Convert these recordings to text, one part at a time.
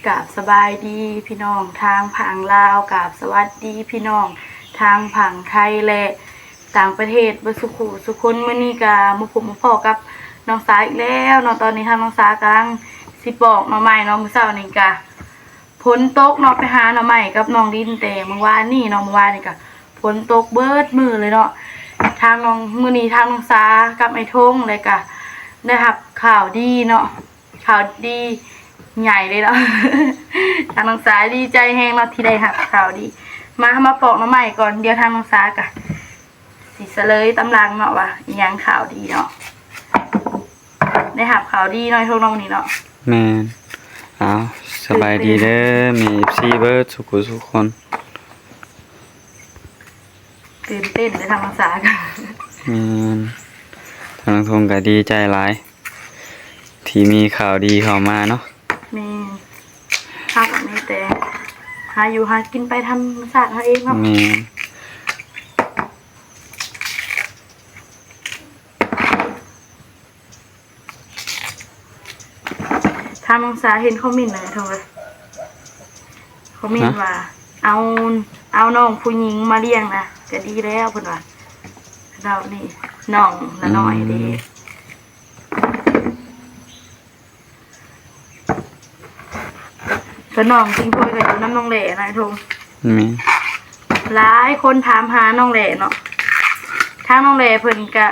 ກາບສະບາຍດີພີ່ນ້ອງທາງຝັ່ງລາວ, ກາບສະຫວັດດີພີ່ນ້ອງທາງຝັ່ງໄທ ແລະ ຕ່າງປະເທດເບິດສູ່ຜູ້ສູ່ຄົນ. ມື້ນີ້ກະມາພົບມາພໍ້ກັບນ້ອງສາອີກແລ້ວເນາະ. ຕອນນີ້ທາງນ້ອງສາກຳລັງຊິປອກໜໍ່ໄມ້ເນາະ. ມື້ເຊົ້ານີ້ກະຝົນຕົກເນາະ, ໄປຫາໜໍ່ໄມ້ກັບນ້ອງລິນແຕ່ມື້ວານນີ້ເນາະ. ມື້ວານນີ້ກະຝົນຕົກເບິດມື້ເລີຍເນາະ. ທາງນ້ອງ ມື້ນີ້ທາງນ້ອງສາກັບອ້າຍທົງ ແລະກະໄດ້ຮັບຂ່າວດີເນາະ. ຂ່າວດີໃຫຍ່ເລີຍເນາະ. ທາງນ້ອງສາດີໃຈແຮງເນາະທີ່ໄດ້ຮັບຂ່າວດີ. ມາ ເຮົາມາປອກໜໍ່ໄມ້ກ່ອນ, ດຽວທາງນ້ອງສາກະຊິສະເຫຼີຍຕາມຫຼັງເນາະວ່າອີ່ຫຍັງຂ່າວດີເນາະ. ໄດ້ຮັບຂ່າວດີເນາະ ໂທກເນາະ ມື້ນີ້ເນາະ. ແມ່ນ. ເອົາ ສະບາຍດີເດີ ແມ່ເອັຟຊີເບິດສູ່ຜູ້ສູ່ຄົນ. ຕື່ນເຕັ້ນເດີທາງນ້ອງສາກະ. ແມ່ນ. ທາງນ້ອງທົງກະດີໃຈຫຼາຍທີ່ມີຂ່າວດີເຂົ້າມາເນາະ. ແມ່ນ. ເຮົາກະມີແຕ່ຫາຢູ່ຫາກິນໄປທຳມະຊາດເຮົາເອງເນາະ. ແມ່ນ. ທາງນ້ອງສາເຫັນຄອມເມັນນະ ທາງວ່າ ຄອມເມັນວ່າ ເອົາ ເອົານ້ອງຜູ້ຍິງມາລ້ຽງນະກະດີແລ້ວ ເພິ່ນວ່າ. ລາວນີ້ນ້ອງລະນ້ອຍເດ້. ອືມ. ກະນ້ອງຈິງໂພຍກະຢູ່ນຳນ້ອງແຫຼນະ ໂທງ. ແມ່ນ. ຫຼາຍຄົນຖາມຫານ້ອງແຫຼເນາະ. ທາງນ້ອງແຫຼເພິ່ນກະ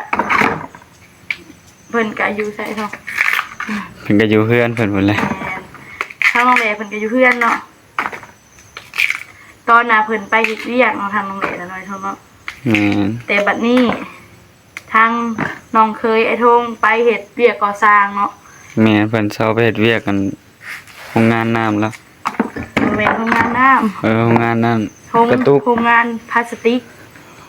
ເພິ່ນກະຢູ່ໃສເນາະ? ເພິ່ນກະຢູ່ເຮືອນເພິ່ນພຸ້ນແຫຼະ. ແມ່ນ. ທາງນ້ອງແຫຼເພິ່ນກະຢູ່ເຮືອນເນາະ. ຕອນນະເພິ່ນໄປເຮັດວຽກເນາະ ທາງນ້ອງແຫຼນະ ນ້ອຍເນາະ. ແມ່ນ. ແຕ່ບັດນີ້ທາງນ້ອງເຂີຍອ້າຍທົງໄປເຮັດວຽກກໍ່ສ້າງເນາະ. ແມ່ນ. ເພິ່ນເຊົາໄປເຮັດວຽກອັນ ໂຮງງານນ້ຳລະ. ບໍ່ແມ່ນໂຮງງານນ້ຳ. ເອີ ໂຮງງານນັ້ນ ໂຮງ ກະຕຸກ ໂຮງງານພລາສຕິກ.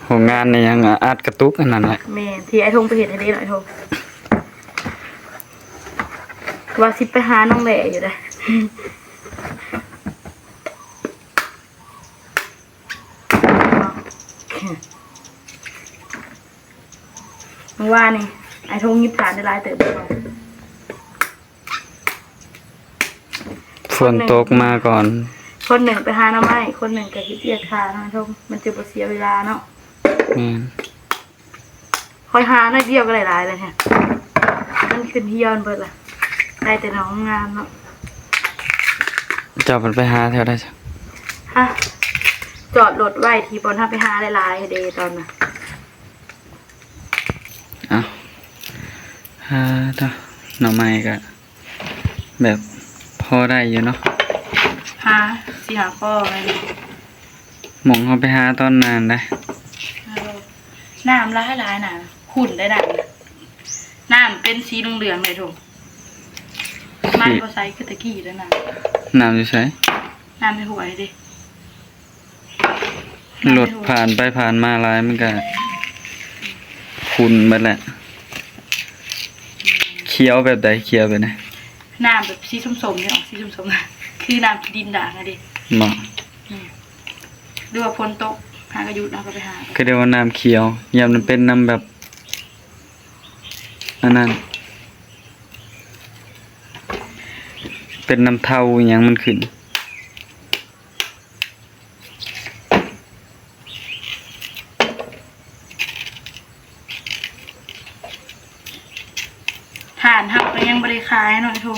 ໂຮງງານອີ່ຫຍັງ ອັດກະຕຸກອັນນັ້ນແຫຼະ. ແມ່ນ. ທີ່ອ້າຍທົງໄປເຮັດໃຫ້ເດ້ ອ້າຍທົງ ວ່າຊິໄປຫານ້ອງແຫຼຢູ່ເດ້. ມື້ວານນີ້ອ້າຍທົງຫຍິບຖ່ານໄດ້ຫຼາຍເຕີບ. ຝົນຕົກມາກ່ອນ. ຄົນໜຶ່ງໄປຫາໜໍ່ໄມ້, ຄົນໜຶ່ງກະເຮັດວຽກຖ້າເນາະ ອ້າຍທົງ, ມັນຈະບໍ່ເສຍເວລາເນາະ. ແມ່ນ. ຂ້ອຍຫາໜ້ອຍດຽວກະໄດ້ຫຼາຍແລ້ວແທ້. ມັນຂຶ້ນຮຽວເບິດລະ. ໄດ້ແຕ່ໜໍ່ງາມເນາະ. ເຈົ້າເພິ່ນໄປຫາແຖວໃດຊະ? ຮະ? ຈອດລົດໄວ້ທີ່ບ່ອນເຮົາໄປຫາຫຼາຍໆເດ້ຕອນນະ. ເອົາ ຫາເນາະ ໜໍ່ໄມ້ກະແບບພໍໄດ້ຢູ່ເນາະ. ຫາ ຊິຫາພໍໄດ້. ໝ່ອງເຮົາໄປຫາຕອນນັ້ນໄດ໋ ນ້ຳຫຼາຍໆນະ, ຂຸ້ນໄດ໋ນ້ຳ. ນ້ຳເປັນສີເຫຼືອງໆເດ ທຸກ. ມັນບໍ່ໃສຄືແຕ່ກີ້ແລ້ວນະ. ນ້ຳຢູ່ໃສ? ນ້ຳໃນຫ້ວຍເດ. ລົດຜ່ານໄປຜ່ານມາຫຼາຍ ມັນກະຂຸ້ນເບິດແຫຼະ. ຂຽວແບບໃດ? ຂຽວແບບໃດ? ນ້ຳແບບສີສົ້ມໆນີ້ອອກ ສີສົ້ມໆ ຄືນ້ຳຂີ້ດິນດາງຫັ້ນເດ. ບໍ່. ອືມ. ຫຼືວ່າຝົນຕົກ ຫາກະຢຸດ ເຮົາກະໄປຫາ. ກະເອີ້ນວ່ານ້ຳຂຽວ, ຢ້ານມັນເປັນນ້ຳແບບ ອັນນັ້ນ ເປັນນ້ຳເທົາອີ່ຫຍັງມັນຂຶ້ນ. ຖ່ານເຮົາກະຍັງບໍ່ໄດ້ຂາຍເນາະ ໂທ.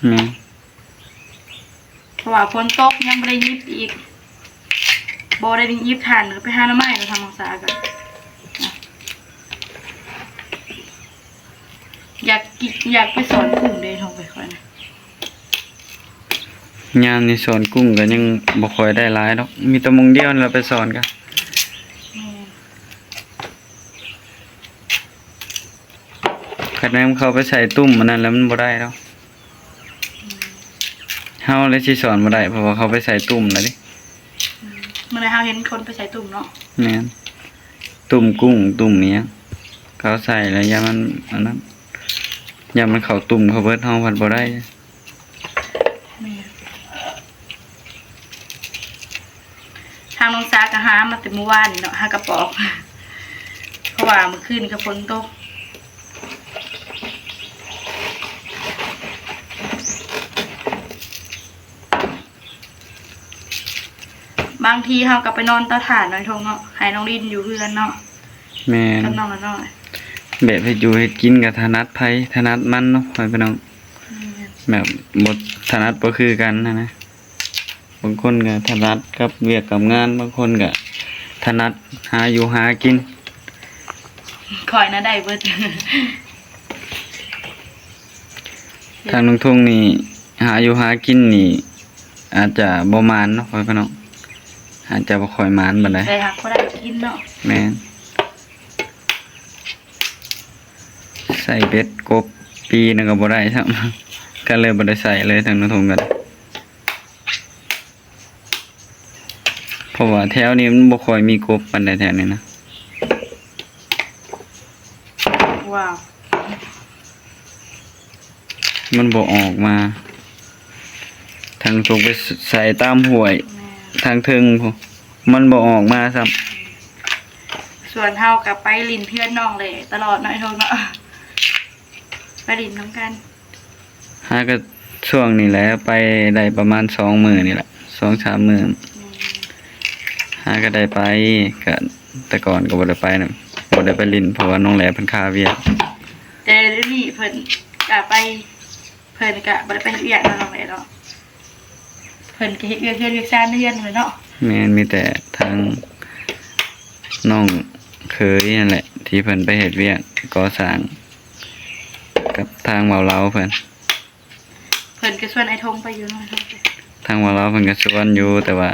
ແມ່ນ. ເພາະວ່າຝົນຕົກ ຍັງບໍ່ໄດ້ຫຍິບອີກ. ບໍ່ໄດ້ຫຍິບຖ່ານ ກະໄປຫາໜໍ່ໄມ້ ກະທຳຄວາມສະອາດກະ ຢາກກິນ ຢາກໄປສອນກຸ້ງເດ ໂທ ໄປຂ້ອຍນະ. ຍາມນີ້ສອນກຸ້ງກະຍັງບໍ່ຄ່ອຍໄດ້ຫຼາຍດອກ, ມີແຕ່ໂມງດຽວນີ້ລະໄປສອນກະ. ແມ່ນ. ຄັນແມ່ນເຂົາໄປໃສ່ຕຸ້ມອັນນັ້ນແລ້ວ ມັນບໍ່ໄດ້ດອກ. ເຮົາແຫຼະຊິສອນບໍ່ໄດ້ ເພາະວ່າເຂົາໄປໃສ່ຕຸ້ມແລ້ວເດ. ອືມ. ມື້ນັ້ນເຮົາເຫັນຄົນໄປໃສ່ຕຸ້ມເນາະ. ແມ່ນ. ຕຸ້ມກຸ້ງ ຕຸ້ມອີ່ຫຍັງ ເຂົາໃສ່ແລ້ວ ຢ້ານມັນອັນນັ້ນ ຢ້ານມັນເຂົ້າຕຸ້ມເຂົາເບິດ ເຮົາພັດບໍ່ໄດ້. ແມ່ນ. ທາງນ້ອງສາກະຫາມາແຕ່ມື້ວານນີ້ເນາະ ຫາກະປອກ ເພາະວ່າມື້ຄືນກະຝົນຕົກ. ບາງທີເຮົາກໍໄປນອນເຕົາຖ່ານເນາະ ໄອ້ທົງເນາະ ໃຫ້ນ້ອງລິນຢູ່ເຮືອນເນາະ. ແມ່ນ ກັບນ້ອງນ້ອຍ ແບບເຮັດຢູ່ເຮັດກິນກໍຖະໜັດໃຜຖະໜັດມັນເນາະ ພໍ່ແມ່ພີ່ນ້ອງ. ແມ່ນ ແບບບໍ່ຖະໜັດບໍ່ຄືກັນຫັ້ນນະ. ບາງຄົນກໍຖະໜັດກັບວຽກກັບງານ, ບາງຄົນກໍຖະໜັດຫາຢູ່ຫາກິນ. ຂ້ອຍນະໄດ້ເບິດ. ທາງນ້ອງທຸງນີ້ຫາຢູ່ຫາກິນນີ້ອາດຈະບໍ່ໝານເນາະ ພໍ່ແມ່ພີ່ນ້ອງ, ອາດຈະບໍ່ຄ່ອຍໝານປານໃດ. ໄດ້ຮັກພໍໄດ້ກິນເນາະ. ແມ່ນ. ໃສ່ເບັດກົບປີໜຶ່ງກໍບໍ່ໄດ້ຊ້ຳ, ກໍເລີຍບໍ່ໄດ້ໃສ່ເລີຍ ທາງນ້ອງທຸງກໍໄດ້. ເພາະວ່າແຖວນີ້ມັນບໍ່ຄ່ອຍມີກົບປານໃດ ແຖວນີ້ນະ. ວ້າວ. ມັນບໍ່ອອກມາ. ທາງທຸງໄປໃສ່ຕາມຫ້ວຍ ແມ່ນ ທາງເທິງພຸ້ນ ມັນບໍ່ອອກມາຊ້ຳ. ສ່ວນເຮົາກໍໄປຫຼິ້ນເຮືອນນ້ອງແຫຼະຕະຫຼອດເນາະ ໄອ້ທົງເນາະ, ໄປຫຼິ້ນນຳກັນ. ຫາກໍຊ່ວງນີ້ແຫຼະ ໄປໄດ້ປະມານສອງມື້ນີ້ແຫຼະ ສອງສາມມື້. ແມ່ນ. ຫາກໍໄດ້ໄປ ກະແຕ່ກ່ອນກໍບໍ່ໄດ້ໄປນຳ ບໍ່ໄດ້ໄປຫຼິ້ນ ເພາະວ່ານ້ອງແຫຼເພິ່ນຄາວຽກ. ແຕ່ດຽວນີ້ເພິ່ນກະໄປ ເພິ່ນກະບໍ່ໄດ້ໄປເຮັດວຽກເນາະ ນ້ອງແຫຼເນາະ, ເພິ່ນກະເຮັດວຽກເຮືອນວຽກຊານໃນເຮືອນແຫຼະເນາະ. ແມ່ນ ມີແຕ່ທາງນ້ອງເຂີຍຫັ້ນແຫຼະ ທີ່ເພິ່ນໄປເຮັດວຽກກໍ່ສ້າງກັບທາງບ່າວລາວເພິ່ນ. ເພິ່ນກໍຊວນອ້າຍທົງໄປຢູ່ເນາະ ທາງບ່າວລາວເພິ່ນກໍຊວນຢູ່ ແຕ່ວ່າ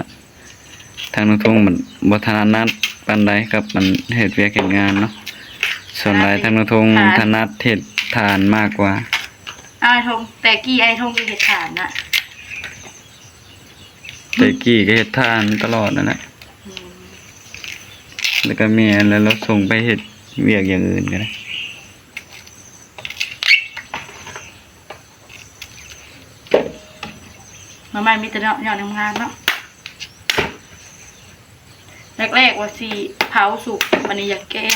ທາງນ້ອງທຸງມັນບໍ່ຖະໜັດປານໃດກັບມັນເຮັດວຽກເຮັດງານເນາະ. ສ່ວນຫຼາຍທາງນ້ອງທຸງຖະໜັດເຮັດຖ່ານມາກກວ່າ. ອ້າຍທົງ ແຕ່ກີ້ອ້າຍທົງກໍເຮັດຖ່ານນະ. ແຕ່ກີ້ກໍເຮັດຖ່ານຕະຫຼອດນັ້ນແຫຼະ. ອືມ. ແລ້ວກໍແມ່ນແລ້ວ ລາວສົ່ງໄປເຮັດວຽກຢ່າງອື່ນກໍໄດ້. ໜໍ່ໄມ້ມີແຕ່ຍອດງາມໆເນາະ. ແລກໆວ່າຊິເຜົາສຸກ ບັດນີ້ຢາກແກງ.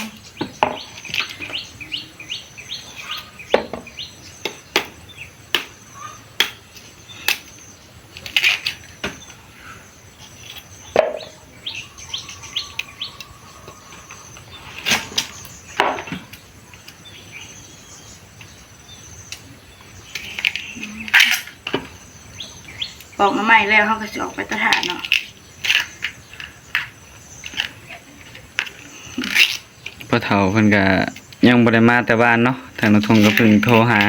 ປອກໜໍ່ໄມ້ແລ້ວ ເຮົາກໍຊິອອກໄປຕະຖານເນາະ. ພໍ່ເຖົ້າເພິ່ນກະຍັງບໍ່ໄດ້ມາແຕ່ບ້ານເນາະ, ທາງນ້ອງທຸງກໍເພິ່ງໂທຫາ.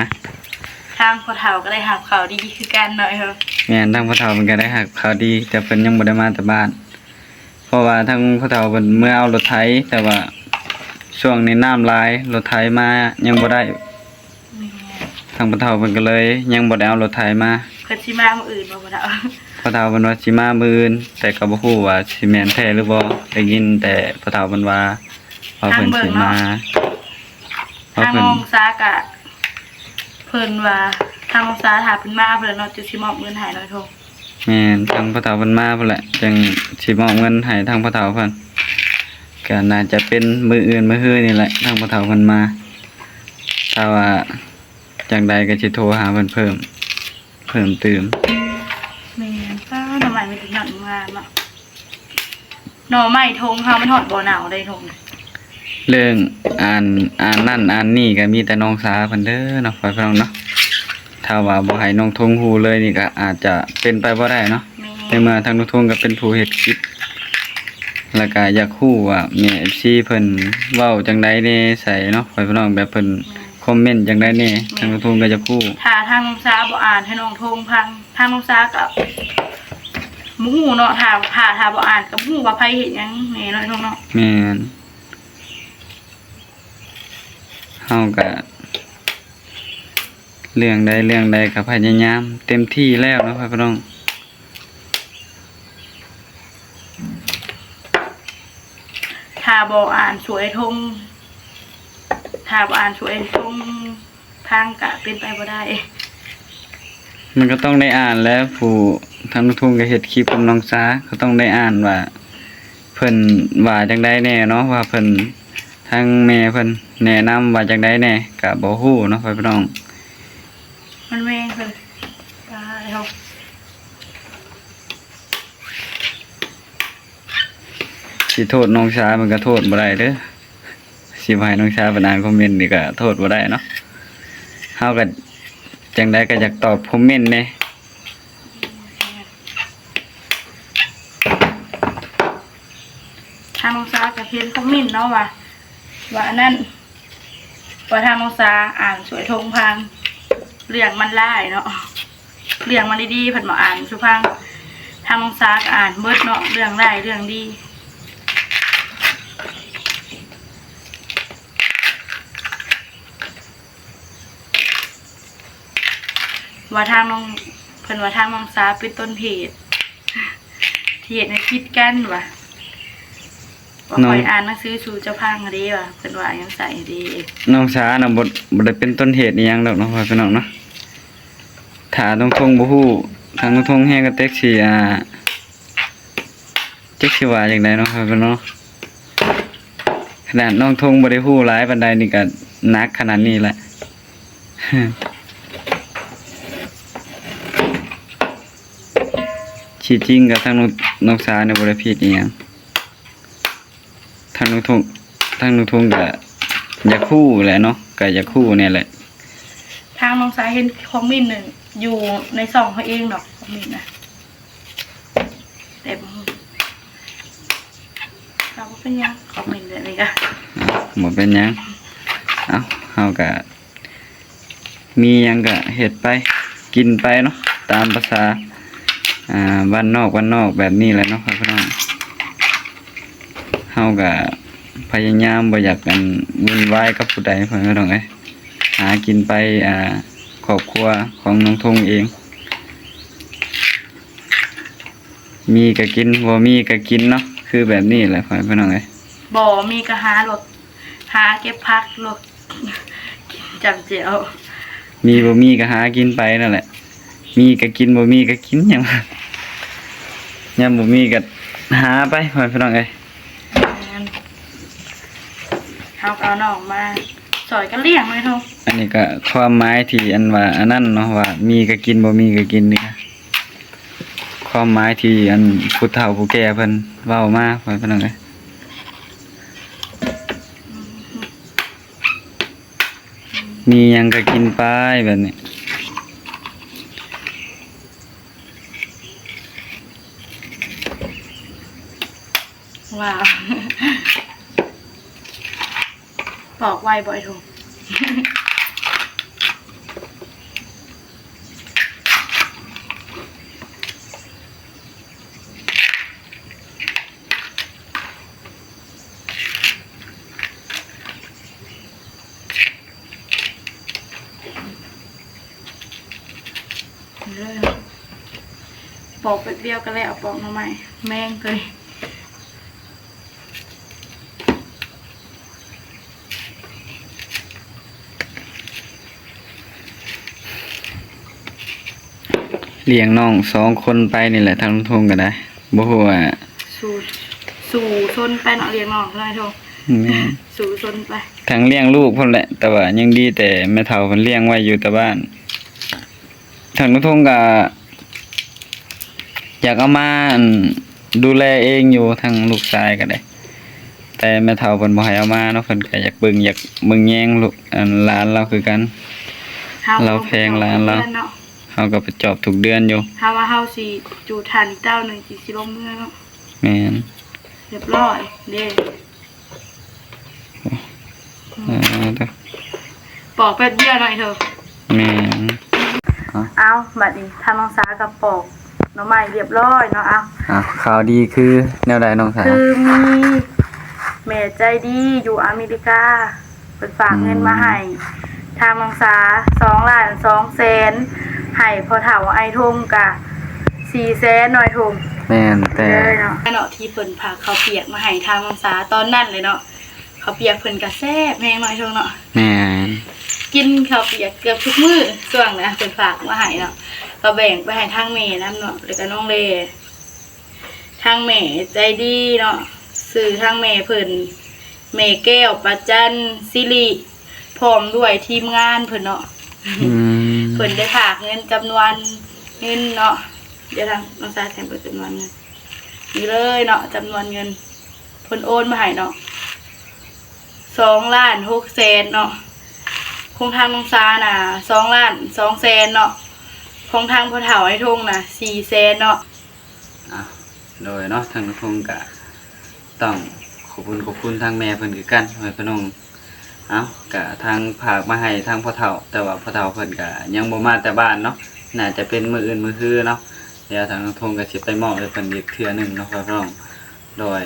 ທາງພໍ່ເຖົ້າກໍໄດ້ຮັບຂ່າວດີຄືກັນເນາະ. ແມ່ນ, ທາງພໍ່ເຖົ້າເພິ່ນກໍໄດ້ຮັບຂ່າວດີ, ແຕ່ເພິ່ນຍັງບໍ່ໄດ້ມາແຕ່ບ້ານ. ເພາະວ່າທາງພໍ່ເຖົ້າເພິ່ນເມືອເອົາລົດໄຖ, ແຕ່ວ່າຊ່ວງນີ້ນ້ຳຫຼາຍ, ລົດໄຖມາຍັງບໍ່ໄດ້. ແມ່ນ. ທາງພໍ່ເຖົ້າເພິ່ນກໍເລີຍຍັງບໍ່ໄດ້ເອົາລົດໄຖມາ. ເພິ່ນຊິມາມື້ອື່ນບໍ່ພໍ່ເຖົ້າ? ພໍ່ເຖົ້າເພິ່ນວ່າຊິມາມື້ອື່ນ, ແຕ່ກໍບໍ່ຮູ້ວ່າຊິແມ່ນແທ້ຫຼືບໍ່, ໄດ້ຍິນແຕ່ພໍ່ເຖົ້າເພິ່ນວ່າ ວ່າເພິ່ນຊິມາ. ທາງນ້ອງສາກະ ເພິ່ນວ່າ ທາງນ້ອງສາຖ້າເພິ່ນມາເພິ່ນເນາະ ຈຶ່ງຊິມອບເງິນໃຫ້ນ້ອງທົງ. ແມ່ນ, ທາງພໍ່ເຖົ້າເພິ່ນມາພຸ້ນແຫຼະ ຈຶ່ງຊິມອບເງິນໃຫ້ທາງພໍ່ເຖົ້າເພິ່ນ. ກໍໜ້າຈະເປັນມື້ອື່ນມື້ຮືນີ້ແຫຼະ ທາງພໍ່ເຖົ້າເພິ່ນມາ. ຖ້າວ່າຈັ່ງໃດກໍຊິໂທຫາເພິ່ນເພີ່ມ ເພີ່ມຕື່ມ. ແມ່ນ, ປ້າ ໜໍ່ໄມ້ມີແຕ່ຍອດງາມເນາະ. ໜໍ່ໄມ້ທົ່ງເຮົາມັນຮອດບໍ່ເນົ່າເດ້ທົ່ງ. ເລື່ອງອ່ານ ອ່ານນັ້ນອ່ານນີ້ກໍມີແຕ່ນ້ອງສາເພິ່ນເດີເນາະ ພໍ່ແມ່ພີ່ນ້ອງເນາະ. ຖ້າວ່າບໍ່ໃຫ້ນ້ອງທຸງຮູ້ເລີຍນີ້ກໍອາດຈະເປັນໄປບໍ່ໄດ້ເນາະ. ແມ່ນ. ໃນເມື່ອທາງນ້ອງທຸງກໍເປັນຜູ້ເຮັດຄລິບ ແລ້ວກໍຢາກຮູ້ວ່າແມ່ເອັຟຊີເພິ່ນເວົ້າຈັ່ງໃດແດ່ໃສເນາະ ພໍ່ແມ່ພີ່ນ້ອງ, ແບບເພິ່ນ ແມ່ນ ຄອມເມັນຈັ່ງໃດແດ່ ແມ່ນ ທາງນ້ອງທຸງກໍຢາກຮູ້. ຖ້າທາງນ້ອງສາບໍ່ອ່ານໃຫ້ນ້ອງທົງຟັງ ທາງນ້ອງສາກໍ ບໍ່ຮູ້ເນາະ, ຖ້າ ຖ້າ ຖ້າບໍ່ອ່ານກໍບໍ່ຮູ້ວ່າໃຜເຮັດຫຍັງແນ່ເນາະ ນ້ອງເນາະ. ແມ່ນ, ເຮົາກະເລື່ອງໃດເລື່ອງໃດກະພະຍາຍາມເຕັມທີ່ແລ້ວເນາະ ພໍ່ແມ່ພີ່ນ້ອງ. ຖ້າບໍ່ອ່ານຊ່ວຍທົງ ຖ້າບໍ່ອ່ານຊ່ວຍທົງ ທາງກະເປັນໄປບໍ່ໄດ້. ມັນກໍຕ້ອງໄດ້ອ່ານແຫຼະ, ຜູ້ທາງລູກທຸງກໍເຮັດຄລິບກັບນ້ອງສາ ກໍຕ້ອງໄດ້ອ່ານວ່າເພິ່ນວ່າຈັ່ງໃດແດ່ເນາະ, ວ່າເພິ່ນ ທາງແມ່ເພິ່ນແນະນຳວ່າຈັ່ງໃດແດ່ ກໍບໍ່ຮູ້ເນາະ ພໍ່ແມ່ພີ່ນ້ອງ. ມັນແມ່ນເພິ່ນ ຕາຍເຮົາ. ຊິໂທດນ້ອງສາມັນກໍໂທດບໍ່ໄດ້ເດີ້. ຊິໃຫ້ນ້ອງສາເພິ່ນອ່ານຄອມເມັນນີ້ກໍໂທດບໍ່ໄດ້ເນາະ. ເຮົາກໍຈັ່ງໃດກໍຢາກຕອບຄອມເມັນແດ່. ທາງນ້ອງສາກໍເຫັນຄອມເມັນເນາະວ່າ ວ່າອັນນັ້ນ ວ່າທາງນ້ອງສາອ່ານຊ່ວຍທົງພັງ ເລື່ອງມັນຫຼາຍເນາະ. ເລື່ອງມັນດີໆ ເພິ່ນບໍ່ອ່ານສູ່ຟັງ. ທາງນ້ອງສາກໍອ່ານເບິດເນາະ ເລື່ອງຮ້າຍເລື່ອງດີ. ວ່າທາງນ້ອງ ເພິ່ນວ່າທາງນ້ອງສາເປັນຕົ້ນເຫດ ທີ່ເຮັດໃຫ້ຜິດກັນວ່າ ວ່າຂ້ອຍອ່ານໜັງສືສູ່ເຈົ້າຟັງເດ້ວ່າ ເພິ່ນວ່າຫຍັງໃສ່ເດ້. ນ້ອງສານະ ບໍ່ ບໍ່ໄດ້ເປັນຕົ້ນເຫດອີ່ຫຍັງດອກເນາະ ພໍ່ແມ່ພີ່ນ້ອງເນາະ. ຖ້ານ້ອງທົງບໍ່ຮູ້ ທາງນ້ອງທົງແຮງກໍເຕັກຊິ ອ່າ ຈັກຊິວ່າຈັ່ງໃດເນາະ ພໍ່ແມ່ພີ່ນ້ອງເນາະ. ຂະໜາດນ້ອງທົງບໍ່ໄດ້ຮູ້ຫຼາຍປານໃດນີ້ກໍໜັກຂະໜາດນີ້ແຫຼະ. ທີ່ຈິງກໍທາງນ້ອງ ນ້ອງສານີ້ບໍ່ໄດ້ຜິດອີ່ຫຍັງ. ທາງນ້ອງທົງ ທາງນ້ອງທົງກໍຢາກຮູ້ແຫຼະເນາະ ກໍຢາກຮູ້ແນ່ແຫຼະ. ທາງນ້ອງສາເຫັນຄອມເມັນໜຶ່ງຢູ່ໃນຊ່ອງເຮົາເອງດອກ ຄອມເມັນນະ ແຕ່ບໍ່ຮູ້ ກໍບໍ່ເປັນຫຍັງ ຄອມເມັນແບບນີ້ກໍ ບໍ່ເປັນຫຍັງ. ເອົ້າ ເຮົາກໍ ມີຫຍັງກະເຮັດໄປ ກິນໄປເນາະ ຕາມພາສາ ອ່າ ບ້ານນອກ ບ້ານນອກແບບນີ້ແຫຼະເນາະ ພໍ່ແມ່ພີ່ນ້ອງ. ເຮົາກະພະຍາຍາມບໍ່ຢາກ ອັນ ວຸ່ນວາຍກັບຜູ້ໃດ ພໍ່ແມ່ພີ່ນ້ອງເອີຍ. ຫາກິນໄປ ອ່າ ຄອບຄົວຂອງນ້ອງທົງເອງ ມີກະກິນ ບໍ່ມີກະກິນເນາະ ຄືແບບນີ້ແຫຼະ ພໍ່ແມ່ພີ່ນ້ອງເອີຍ. ບໍ່ມີກະຫາລວກ ຫາເກັບຜັກລວກ ກິນຈ້ຳແຈ່ວ. ມີບໍ່ມີກໍຫາກິນໄປນັ້ນແຫຼະ ມີກໍກິນ ບໍ່ມີກໍກິນ ຫຍັງ ຍາມບໍ່ມີກໍຫາໄປ ພໍ່ແມ່ພີ່ນ້ອງເອີຍ. ແມ່ນ ເຮົາກໍເອົານ້ອງມາຊ່ອຍກັນລ້ຽງເລີຍເນາະ. ອັນນີ້ກໍຄວາມໝາຍທີ່ ອັນວ່າ ອັນນັ້ນເນາະ ວ່າມີກໍກິນ ບໍ່ມີກໍກິນນີ້ ຄວາມໝາຍທີ່ ອັນ ຜູ້ເຖົ້າຜູ້ແກ່ເພິ່ນເວົ້າມາ ພໍ່ແມ່ພີ່ນ້ອງເອີຍ. ມີຫຍັງກໍກິນໄປແບບນີ້. ວ້າວ ປອກໄວບໍ່ ໄອ້ໂທ? ເລີຍ ປອກແປັບດຽວກໍແລ້ວ ປອກໜໍ່ໄມ້ ແມງເກີຍ. ລ້ຽງນ້ອງສອງຄົນໄປນີ້ແຫຼະ ທາງລຸງທົງກໍໄດ້ ບໍ່ຮູ້ວ່າ ສູ້ ສູ້ຊົນໄປເນາະ ລ້ຽງນ້ອງເນາະ ທາງລຸງທົງ. ແມ່ນ ສູ້ຊົນໄປ ທັງລ້ຽງລູກພ້ອມແຫຼະ ແຕ່ວ່າຍັງດີແຕ່ແມ່ເຖົ້າເພິ່ນລ້ຽງໄວ້ຢູ່ແຕ່ບ້ານ. ທາງລຸງທົງກໍຢາກເອົາມາ ອັນ ດູແລເອງຢູ່ ທາງລູກຊາຍກໍໄດ້ ແຕ່ແມ່ເຖົ້າເພິ່ນບໍ່ໃຫ້ເອົາມາເນາະ ເພິ່ນກໍຢາກເບິ່ງ ຢາກເບິ່ງແຍງລູກ ອັນ ຫຼານລາວຄືກັນ. ເຮົາ ລາວແພງຫຼານລາວ ເຮົາກໍໄປຈອບທຸກເດືອນເນາະ ເຮົາກໍໄປຈອບທຸກເດືອນຢູ່. ຖ້າວ່າເຮົາຊິຢູ່ທ່ານອີກເຕົ້າໜຶ່ງ ຊິ ຊິລົງເມືອເນາະ. ແມ່ນ ຮຽບຮ້ອຍເດ້. ເອີ ເອີ ປອກແປັບດຽວໜ້ອຍເທີ. ແມ່ນ. ເອົາ ບັດນີ້ທາງນ້ອງສາກໍປອກໜໍ່ໄມ້ຮຽບຮ້ອຍເນາະ. ເອົາ ເອົາ ຂ່າວດີຄືແນວໃດນ້ອງສາ? ຄືມີແມ່ໃຈດີຢູ່ອາເມລິກາ ເພິ່ນຝາກເງິນມາໃຫ້ ອືມ ທາງນ້ອງສາ ສອງລ້ານສອງແສນ ໃຫ້ພໍ່ເຖົ້າອ້າຍທົງກະສີ່ແສນເນາະ ອ້າຍທົງ. ແມ່ນແຕ່ ເອີ ເນາະ ເນາະ ທີ່ເພິ່ນຝາກເຂົ້າປຽກມາໃຫ້ທາງນ້ອງສາຕອນນັ້ນເລີຍເນາະ. ເຂົ້າປຽກເພິ່ນກະແຊບແຮງເນາະ ອ້າຍທົງເນາະ. ແມ່ນ ກິນເຂົ້າປຽກເກືອບທຸກມື້ ຊ່ວງນັ້ນເພິ່ນຝາກມາໃຫ້ເນາະ ກໍແບ່ງໄປໃຫ້ທາງແມ່ນຳເນາະ ແລ້ວກໍນ້ອງເລ. ທາງແມ່ໃຈດີເນາະ ຊື່ທາງແມ່ເພິ່ນ ແມ່ແກ້ວ ປະຈັນ ສິລິ ພ້ອມດ້ວຍທີມງານເພິ່ນເນາະ. ອືມ ເພິ່ນໄດ້ຝາກເງິນຈຳນວນເງິນເນາະ ດຽວທາງນ້ອງສາແຈ້ງເບິ່ງຈຳນວນເງິນ ນີ້ເລີຍເນາະ ຈຳນວນເງິນ ເພິ່ນໂອນມາໃຫ້ເນາະ ສອງລ້ານຫົກແສນເນາະ, ຂອງທາງນ້ອງສານະ ສອງລ້ານສອງແສນເນາະ, ຂອງທາງພໍ່ເຖົ້າໄອ້ທົງນະ ສີ່ແສນເນາະ. ອ່າ ໂດຍເນາະ ທາງນ້ອງທົງກະຕ້ອງຂອບຄຸນຂອບຄຸນທາງແມ່ເພິ່ນຄືກັນ ພໍ່ແມ່ພີ່ນ້ອງ. ເອົ້າ ກະທາງຝາກມາໃຫ້ທາງພໍ່ເຖົ້າ ແຕ່ວ່າພໍ່ເຖົ້າເພິ່ນກະຍັງບໍ່ມາແຕ່ບ້ານເນາະ, ໜ້າຈະເປັນມື້ອື່ນມື້ຮືເນາະ. ດຽວທາງນ້ອງທົງກະຊິໄປມອບໃຫ້ເພິ່ນອີກເທື່ອໜຶ່ງເນາະ ພໍ່ແມ່ພີ່ນ້ອງ. ໂດຍ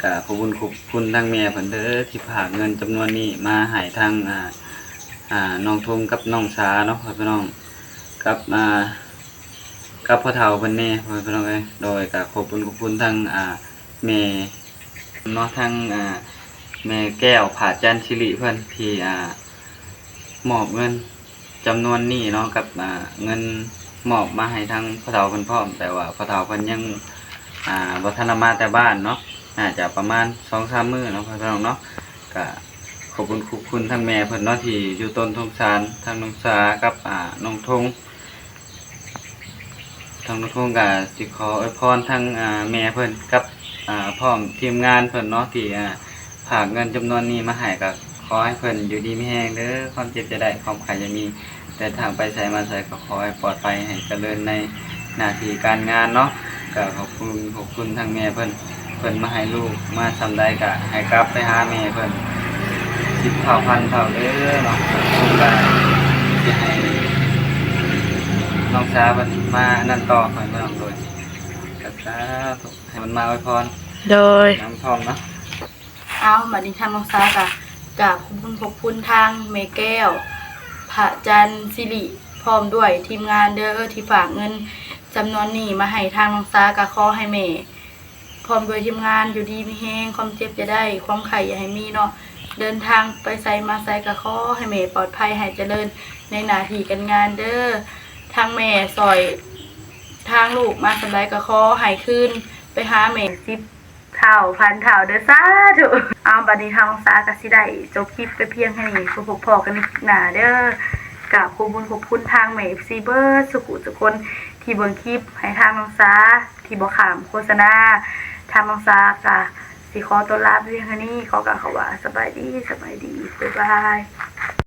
ກະຂອບຄຸນຂອບຄຸນທາງແມ່ເພິ່ນເດີ ທີ່ຝາກເງິນຈຳນວນນີ້ມາໃຫ້ທາງ ອ່າ ອ່າ ນ້ອງທົງກັບນ້ອງສາເນາະ ພໍ່ແມ່ພີ່ນ້ອງ ກັບ ອ່າ ກັບພໍ່ເຖົ້າເພິ່ນແດ່ ພໍ່ແມ່ພີ່ນ້ອງເອີຍ. ໂດຍ ກະຂອບຄຸນຂອບຄຸນທາງ ອ່າ ແມ່ເນາະ ທາງ ອ່າ ແມ່ແກ້ວ ຜາຈັນສິລິ ເພິ່ນທີ່ ອ່າ ມອບເງິນຈຳນວນນີ້ເນາະ ກັບ ອ່າ ເງິນມອບມາໃຫ້ທາງພໍ່ເຖົ້າເພິ່ນພ້ອມ, ແຕ່ວ່າພໍ່ເຖົ້າເພິ່ນຍັງ ອ່າ ບໍ່ທັນໄດ້ມາແຕ່ບ້ານເນາະ, ໜ້າຈະປະມານສອງສາມມື້ເນາະ ພໍ່ແມ່ພີ່ນ້ອງເນາະ. ກະຂອບຄຸນຂອບຄຸນທາງແມ່ເພິ່ນເນາະ ທີ່ຢູ່ຕົ້ນສົງສານທາງນ້ອງສາກັບ ອ່າ ນ້ອງທົງ. ທາງນ້ອງທົງກະຊິຂໍອວຍພອນທາງ ອ່າ ແມ່ເພິ່ນກັບ ອ່າ ພ້ອມທີມງານເພິ່ນເນາະ ທີ່ ອ່າ ຝາກເງິນຈຳນວນນີ້ມາໃຫ້ ກະຂໍໃຫ້ເພິ່ນຢູ່ດີມີແຮງເດີ, ຄວາມເຈັບຢ່າໄດ້ ຄວາມໄຂ້ຢ່າມີ, ເດີນທາງໄປໃສມາໃສກະຂໍໃຫ້ປອດໄພ ໃຫ້ຈະເລີນໃນໜ້າທີ່ການງານເນາະ. ກະຂອບຄຸນຂອບຄຸນທາງແມ່ເພິ່ນ ເພິ່ນມາໃຫ້ລູກມາສ່ຳໃດກະໃຫ້ກັບໄປຫາແມ່ເພິ່ນສິບເທົ່າພັນເທົ່າເດີເນາະ. ເພິ່ນກະຊິໃຫ້ນ້ອງສາເພິ່ນມາອັນນັ້ນຕໍ່ ຂໍໃຫ້ນ້ອງໂດຍ ກະສາທຸ ໃຫ້ເພິ່ນມາອວຍພອນ ໂດຍ ນຳພ້ອມເນາະ. ເອົາ ບາດນີ້ທາງນ້ອງສາກະກາບຂອບຄຸນຂອບຄຸນທາງແມ່ແກ້ວ ຜະຈັນສິລິ ພ້ອມດ້ວຍທີມງານເດີ ທີ່ຝາກເງິນຈຳນວນນີ້ມາໃຫ້ທາງນ້ອງສາ. ກະຂໍໃຫ້ແມ່ ພ້ອມດ້ວຍທີມງານ ຢູ່ດີມີແຮງ, ຄວາມເຈັບຢ່າໄດ້ ຄວາມໄຂ້ຢ່າໃຫ້ມີເນາະ, ເດີນທາງໄປໃສມາໃສກະຂໍໃຫ້ແມ່ປອດໄພ ໃຫ້ຈະເລີນໃນໜ້າທີ່ການງານເດີ. ທາງແມ່ຊ່ອຍທາງລູກມາສ່ຳໃດກະຂໍໃຫ້ຄືນໄປຫາແມ່ສິບເທົ່າພັນເທົ່າເດີ ສາທຸ. ເອົາ ບາດນີ້ທາງນ້ອງສາກະຊິໄດ້ຈົບຄລິບໄປພຽງເທົ່ານີ້ ພົບພໍ້ກັນໃນຄລິບໜ້າເດີ. ກາບຂອບຄຸນຂອບຄຸນທາງແມ່ເອັຟຊີເບິດສູ່ຜູ້ສູ່ຄົນທີ່ເບິ່ງຄລິບໃຫ້ທາງນ້ອງສາ ທີ່ບໍ່ຂ້າມໂຄສະນາ. ທາງນ້ອງສາກະຊິຂໍຕົວລາໄປພຽງເທົ່ານີ້ ຂໍກ່າວຄຳວ່າສະບາຍດີ ສະບາຍດີ ບາຍບາຍ.